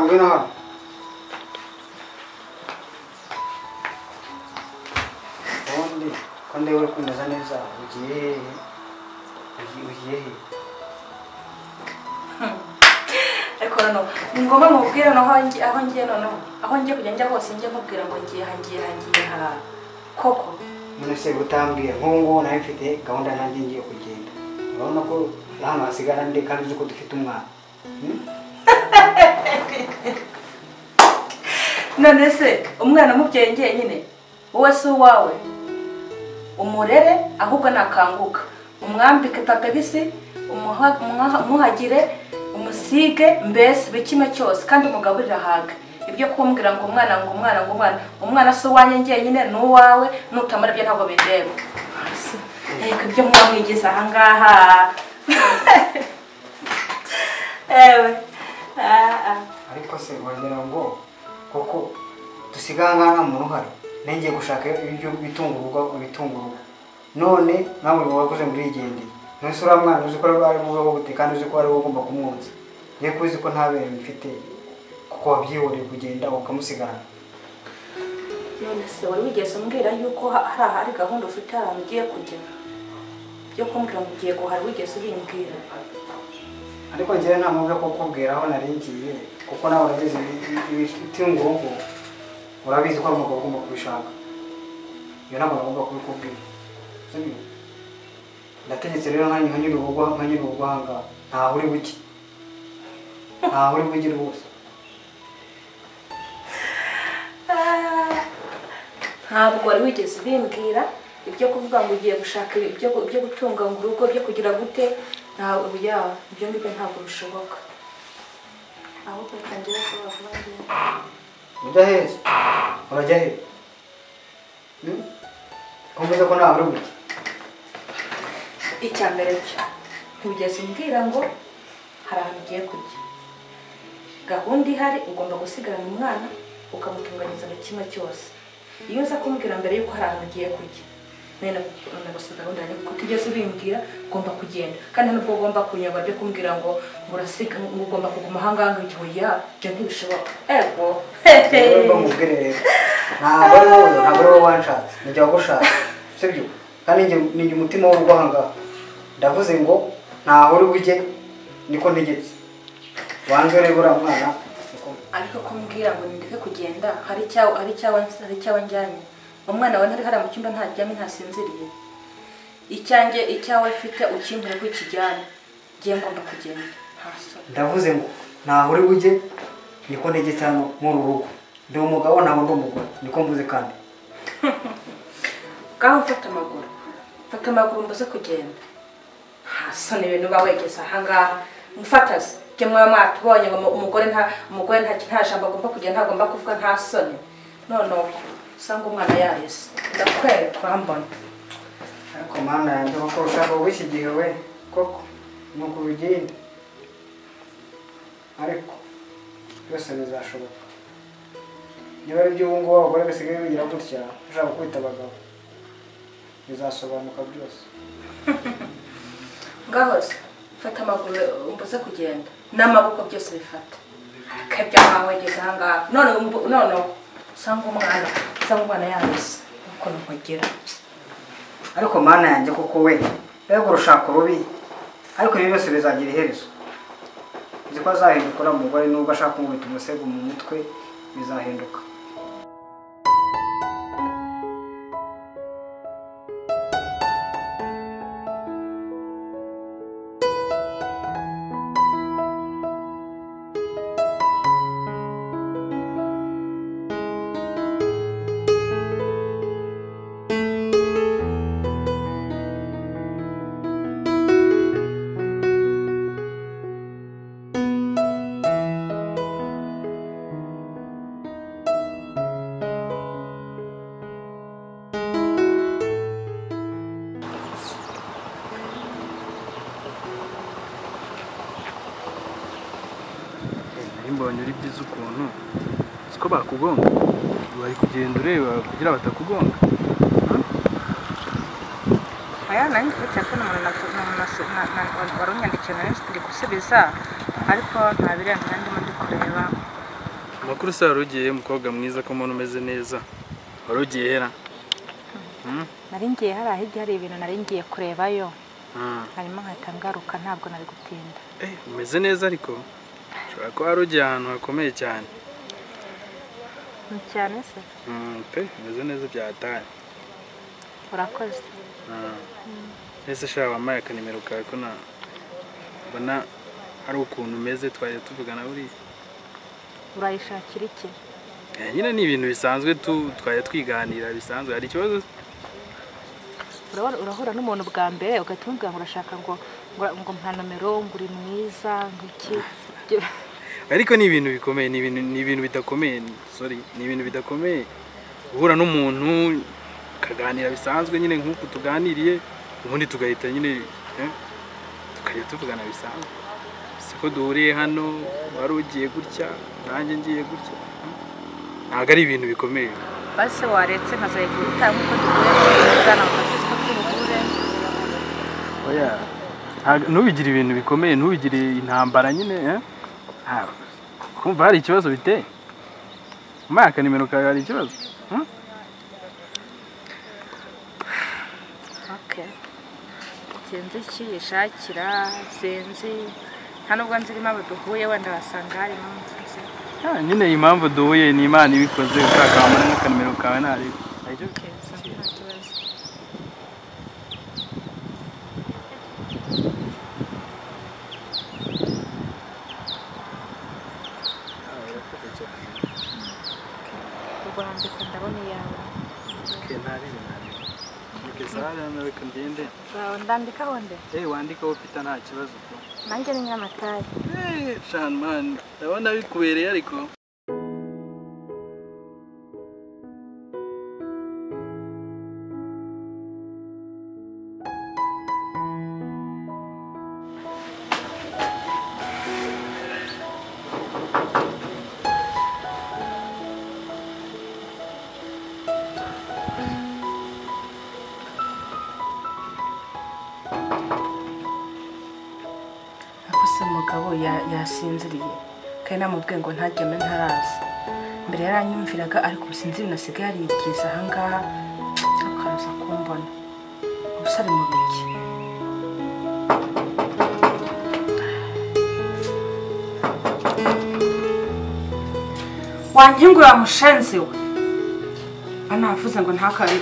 Ngwino hano. Ubundi ko ndeba uri kumeza neza, ugiye hehe? Ugiye he? Ariko noneho ni ngombwa mubwire noneho aho ngiye, noneho aho ngiye kujya njya hose njye nkubwira ngo ngiye aha, ngiye aha, ngiye aha koko? None se gutambwira nk'ubu ngubu nawe mfite gahunda nanjye ngiye kugenda, urabona ko hano hasigara ndi kandi uzi ko dufite umwana. None se umwana umubyeyi njyenyine, wowe si uwawe? Umurere ahubwo nakanguka, umwambike papegisi, umuhagire, umusige, mbese buri kimwe cyose, kandi umugaburire ahaga. Ibyo kumbwira ngo umwana, ngo umwana, ngo umwana, umwana si uwanjye njyenyine, ni uwawe, nutamara ibyo ntabwo bindeba. Reka ibyo muba mwigize aha ngaha. Ewe. Ariko se wagira ngo koko dusigaye aha ngaha nta muntu uhari? Ngiye gushaka ibyo bitunga urugo, none nawe wakoze murigendeye. None se uriya mwana uzi ko ari bubeho gute, kandi uzi ko ari wowe ugomba kumwonsa? Ngiye kuzi ko nta bere mfite, kuko wabyihoreye kugenda ukamusigarana. None se wari wigeze umbwira yuko hari ahari gahunda ufite, hari ahantu ugiye kujya? Byo kumbwira ngo ugiye guhara wigeze ubimbwira? Ariko njyewe nta mpamvu yo kukubwira aho nari ngiye, kuko nawe urabizi ibitunga urugo, urabizi ko ari umugabo ugomba kubishaka. Iyo ntabwo nagomba kubikubwira, sibyo? Ndategetse rero nka nyiri urugo aha ngaha, ntaho uri buke, ntaho uri buke rwose. Ntabwo wari wigeze ubimbwira ibyo kuvuga ngo ugiye gushaka ibyo gutunga ngo urugo, byo kugira gute, ntabwo ya ibyo ngibyo ntabwo bishoboka. Ahubwo reka ngere vuba vuba ngende. Ujya heza? Urajya he? Ko mvuze ko ntaho uri buke? Icya mbere cyo ntiwigeze umbwira ngo hari ahantu ugiye kujya. Gahunda ihari, ugomba gusigarana umwana ukamutunganyiriza buri kimwe cyose. Iyo uza kumbwira mbere yuko hari ahantu ugiye kujya, none gusa gahunda yanjye, kuko utigeze ubimbwira, ugomba kugenda. Kandi nubwo ugomba kunyobora byo kumbwira ngo urasiga, ngo ugomba kuguma aha ngaha, ngo igihe ya ibyo ntibishoboka. Ego. Rero mubwire rero, ntabwo ari wowe, ntabwo ari wowe wanshatse, ni jye wagushatse, sibyo? Kandi ni njye umutima w'urugo aha ngaha. Ndavuze ngo ntaho uri bujye, niko ntegetse. Wanze urebe uriya mwana. Ariko kumbwira ngo nindeke kugenda, hari icyawe njyanye? Umwana wawe ntari hariya mu cyumba, ntaryamye, ntasinziriye? Icyanjye, icyawe mfite ukimpure ko ikijyana, ngiye ngomba kugenda, nta soni. Ndavuze ngo ntaho uri bujye, niko ntegetse hano muri uru rugo. Ndi umugabo, ntabwo ndi umugore, niko mvuze kandi. Ngaho mfata amaguru, mfata amaguru mbuze kugenda. Nta soni ibintu uba wegeze aha ngaha. Mfata se jye mwaba mwatubonye ngo umugore nta jambo agomba kugenda, ntagomba kuvuga, nta soni. None usanga umwana yareze, ndakwereka urambona. Ariko Mana yanjye, koko ushaka w'iki gihe we, koko ni uku bigenda? Ariko byose bizashoboka. Niba ari iby'ubu ngubu abagore basigaye bigira gutya, ushaka gukubita abagabo, bizasobanuka byose. Ngaho se fata amaguru umbuze kugenda, n'amaboko byose bifata akabya nkaho wegeze aha ngaha. None usanga umwana yareze ukuntu nkugira. Ariko Mana yanjye koko we, mbega urushako rubi! Ariko ibi byose bizagira iherezo. Nzi ko azahinduka uriya mugore, nubwo ashaka kumukubita umusego mu mutwe, bizahinduka. Nari mbonye uri byiza ukuntu siko bakugonga, bari kugenda ureba kugira batakugonga. Aya nanjye kuri telefone umuntu wari unyandikiye, nari ndi gusubiza, ariko nta birenze ndimo ndi kureba. Amakuru se wari ugiye mukobwa mwiza ko mbona umeze neza. Wari ugiye hera? Nari ngiye hariya hirya hari ibintu nari ngiye kurebayo. Hanyuma nkahita ngaruka ntabwo nari gutinda. Umeze neza ariko ushobora kuba wari ugiye ahantu hakomeye cyane. Ni cyane se? Pe, umeze neza byataye. Urakoze. Ese sha wampaye akanimero kawe ko na mbona hari ukuntu umeze twajya tuvugana buriya. Urayishakira iki? Nyine ni ibintu bisanzwe twajya twiganira bisanzwe, hari ikibazo? Urahura n'umuntu bwa mbere ugahita umubwira ngo urashaka ngo mpa nomero, ngo uri mwiza, ngo iki. Ariko ni ibintu bikomeye, ni ibintu bidakomeye, sorry, ni ibintu bidakomeye. Guhura n'umuntu ukaganira bisanzwe nyine nk'uko tuganiriye, ubundi tugahita nyine tukajya tuvugana bisanzwe. Siko duhuriye hano, wari ugiye gutya, nanjye ngiye gutya. Ntabwo ari ibintu bikomeye. Base waretse nkazayigura nk'uko duhuye na tubugure. Oya, ntubigire ibintu bikomeye, ntubigire intambara nyine, Kumva hari ikibazo biteye? Umpaye akanimero kawe hari ikibazo? Okay. Sinzi ikiyishakira, sinzi nta nubwo nzi impamvu duhuye, wenda wasanga harimo nzi. Nyine impamvu duhuye ni Imana ibikoze, ushaka wamara n'akanimero kawe ntari. Okay, nta kibazo. Ubwo handika ndabona iyawe. Okay, ntari. Okay, sawa reka ngende. Sawa, ndandikaho nde? Wandikaho Peter nta kibazo. Nanjye ni Nyamatare. Shan man, ndabona bikubereye ariko. Umugabo yasinziriye kandi namubwiye ngo ntajyame ntaraza. Mbere yaranyumviraga ariko ubu sinzi ibintu asigaye yarigize ahangaha akaza kumbona. Ubu ari mu biki? Wankingurira mushenzi we. Anavuze ngo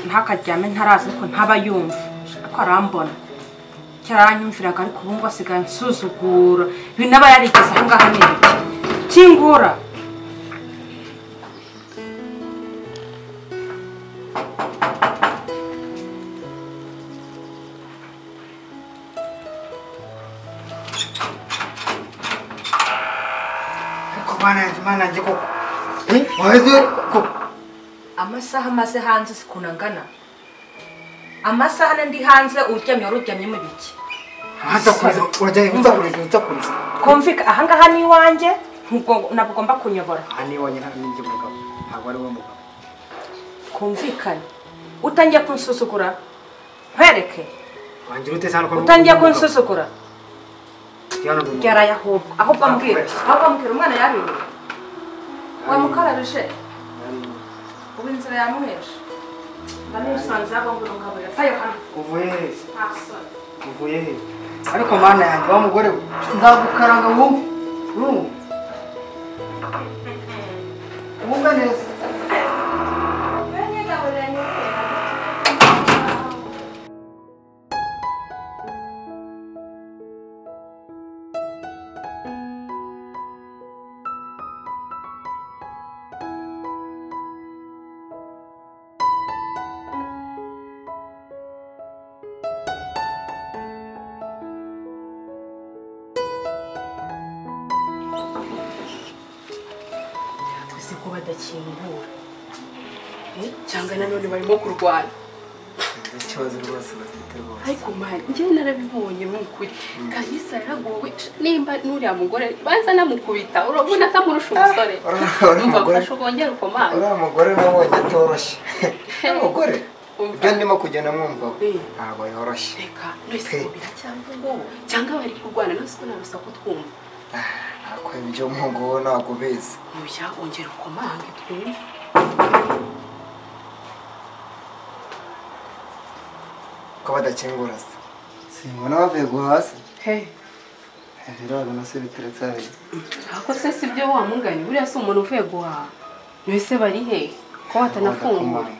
ntakaryame ntaraza ariko ntaba yumva. Ariko arambona. Cyaranyumviraga ariko ubu ngo asigaye nsuzugura. Ibintu aba yarigeze ahangaha ni ibiki? Kingura. Ariko mana yanjye koko. Waheze koko. Amasaha maze hanze sikuntu angana. Amasaha ndi hanze uryamye wari uryamye mu biki? Utakureza. Kumvika ahangaha ni iwanjye ntabwo ugomba kunyobora. Aha ni iwanjye ntabwo mugabo. Ntabwo ari wowe mugabo. Kumvikane. Utangiye kunsuzugura nkwereke. Wangira ute sana ko utangiye kunsuzugura. Yaraye ahubwo. Ahubwo mbwira. Ahubwo mbwira umwana yabiriye. Wamukarabije. Ubu inzira yamuhesha. Ndamusanze abo ngo ngabura. Fayo hano. Uvuye he? Uvuye he? Ariko mana yanjye wa mugore we nzagukaranga wumve. Urumva? Wumve neza. Ko badakingura cyangwa nanone barimo kurwana. Ikibazo rwose bafite rwose. Ariko mani njye narabibonye n'ukuri Kalisa yaragowe, nimba n'uriya mugore banza namukubita urabona atamurusha umusore. Umva mfasha ukongera ukomanga. Uriya mugore nabonye atoroshye. Umugore ibyo ndimo kugenda mwumva ntabwo yoroshye. Reka none se biracyangwa cyangwa bari kurwana none se ko nta rusaku twumva. Ako ibyo mugo ntabwo bizi. Oya ongera ukomange twumve. Ko badakingura se? Simbona bavuye guhasa. He. Rero abona se biteretse hariya. Ako se si byo wa munganye buriya si umuntu uvuye guhaha. Mbese bari he? Ko batanafungura.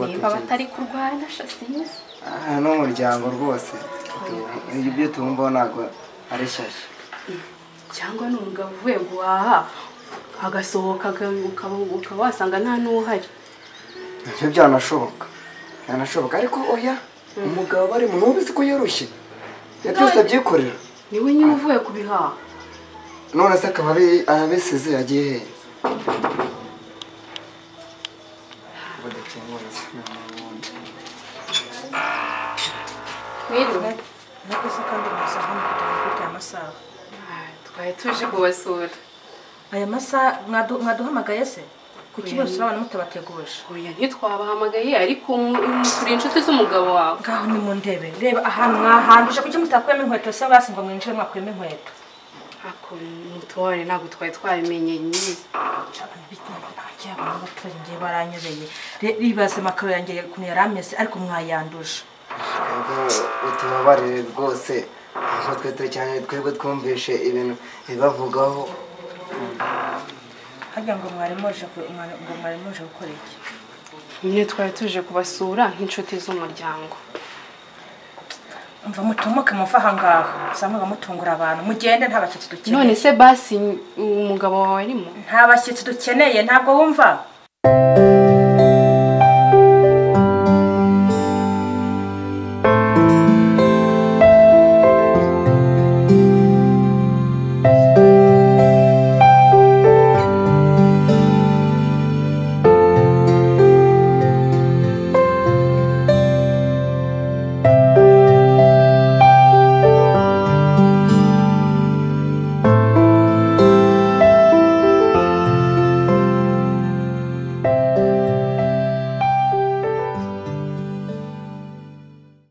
Niba batari kurwana sinzi. Ah no muryango rwose. Ibyo tumva ntabwo ari shyashya. Cyangwa ni umugabo uvuye guhaha agasohoka ukaba wasanga nta n'uhari. Ibyo byanashoboka. Byanashoboka ariko oya umugabo bari mu nubizi ko yoroshye. Byose abyikorera. Niwe nyine uvuye kubihaha. None se akaba abisize yagiye he? Mwiriwe. Nakoze kandi amasaha kugira ngo amasaha. Twari tuje kubasura. Aya masaha mwaduhamagaye se? Kuki bose abana mutabateguje? Oya ntitwabahamagaye ariko turi inshuti z'umugabo wawe. Ngaho ni mu ndebe. Reba ahantu mwahanduje kuki mutakuyemo inkweto se basi ngo mwinjire mwakuyemo inkweto. Ako mutware ntabwo twari twabimenye nyine. Abaturage baranyobeye. Ribaze makaro yanjye ukuntu yari ameze ariko mwayanduje. Utubabarire rwose aho twe cyane twebwe twumvishe ibintu bibavugaho. Hajya ngo mwari muje gukora iki? Nyine twari tuje kubasura nk'inshuti z'umuryango. Umva mutumuke muva aha ngaha usanga mutungura abantu mugende nta bashyitsi dukeneye. None se basi umugabo wawe arimo? Nta bashyitsi dukeneye ntabwo wumva?